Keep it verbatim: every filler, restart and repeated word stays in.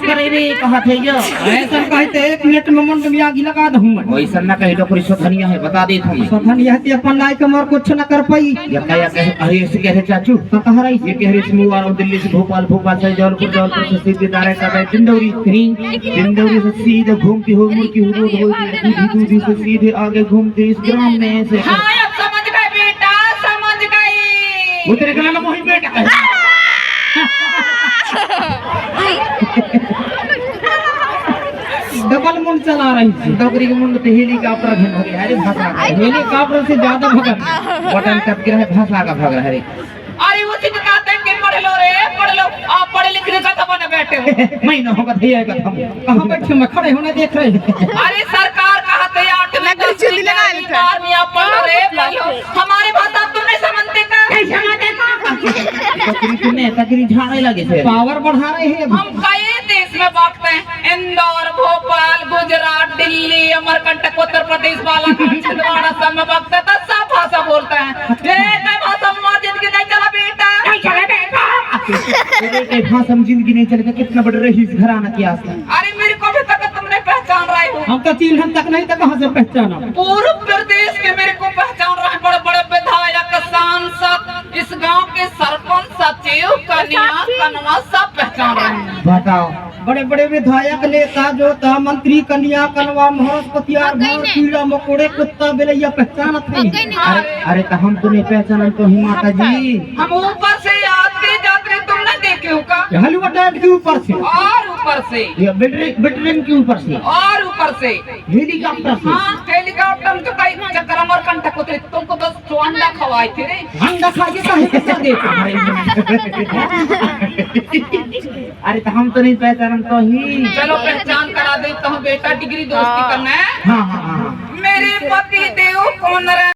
करे रे, कहत हे ये। अइसन कहे त एक मिनट में मुंड में आगी लगा दहूं मैं। वइसन न कहे, डोकरी सोथनिया हे, बता देत हंव मैं। सोथनिया हे त अपन लायक मोर कुछ न कर पाही। ये कहे, ये कहे, अरे, अइसे कहे रे चाचू। का कहे रे? ये कहे रे, मुंह वाला दिल्ली से भोपाल, भोपाल से जौनपुर, जौनपुर से सीधे direct आ गए डिंडौरी। हम्म। डिंडौरी से सीधे घूमती हुई, मुड़ती हुई, रोड हुई, दूधी, दूधी से सीधे आगे घूमती इस ग्राम में से। हाँ, अब समझ गए बेटा, समझ गई। वो तेरे गला में वही बेटा है। डबल मुंड चला रही थी। डोकरी के मुंड तो helicopter घन हो गया, अरे भाषा का। Helicopter से ज्यादा भगत। बटन टप के रहे, भाषा का भग रहे रे। अरे उचित कहते हैं कि पढ़ लो रे, पढ़ लो। आप पढ़े लिखे का तो बने बैठे हो। मैं ना होगा भैया का हम। कहाँ बैठे, मैं खड़े होने देख रहे हैं। अरे सरकार कहत हे आठवीं नकली चुंदी दसवीं लगा ग्यारहवीं लेते हैं। बारहवीं आप पढ़ लो रे, पढ़ लो। हमारी भाषा तुम नहीं समझते का? नहीं समझते का? तो तुम, तुमने तकरी झाड़े लगे थे। Power बढ़ा रहे हैं अभी। हम कई देश में बगते हैं, इंदौर, भोपाल, गुजरात, दिल्ली, अमरकंटक, उत्तर प्रदेश, बालाघाट, छिंदवाड़ा, सब में बगते हैं, तो सब भाषा बोलते हैं। ये कई भाषा में हमारी जिंदगी नहीं चला बेटा। नहीं चला बेटा। अरे, ये भाषा में जिंदगी नहीं चलेगा, कितना बड़ा रईस घराना की आस्था। अरे, मेरे को अभी तक तुम नहीं पहचान रहे हो। हम तो चिन्हन तक नहीं, तो कहाँ से पहचाना? पूरे प्रदेश के मेरे को पहचान रहे हैं, बड़े बड़े विधायक, सांसद, इस गांव के सरपंच, सचिव, कन्या, कनवा, सब पहचान रहे हैं। बताओ, बड़े बड़े विधायक, नेता, जोता, मंत्री, कन्या, कनवा, महाराज, पतियार, भाड़, कीड़ा, मकोड़े, कुत्ता, बिलैया पहचानत नहीं। अरे, अरे, तो हम तो नहीं पहचानन तो ही माता जी। हम ऊपर से आते जाते तुम नहीं देखे हो का? ये हेलीपैड के ऊपर से। और ऊपर से। ये बिल्डिंग, बिल्डिंग के ऊपर से। और ऊपर से। Helicopter से। हाँ, helicopter में तो कई चक्कर अमरकंटक होते, तुमको बस तो अंडा खवाए थे रे। अंडा खा के काहे के कर देते हैं? अरे तो हम तो नहीं पहचानन तो ही। चलो पहचान करा देता हूँ बेटा, डिग्री दोस्ती हाँ। करना है। हाँ, हाँ, हाँ, हाँ। मेरे पति देव कौन रहे?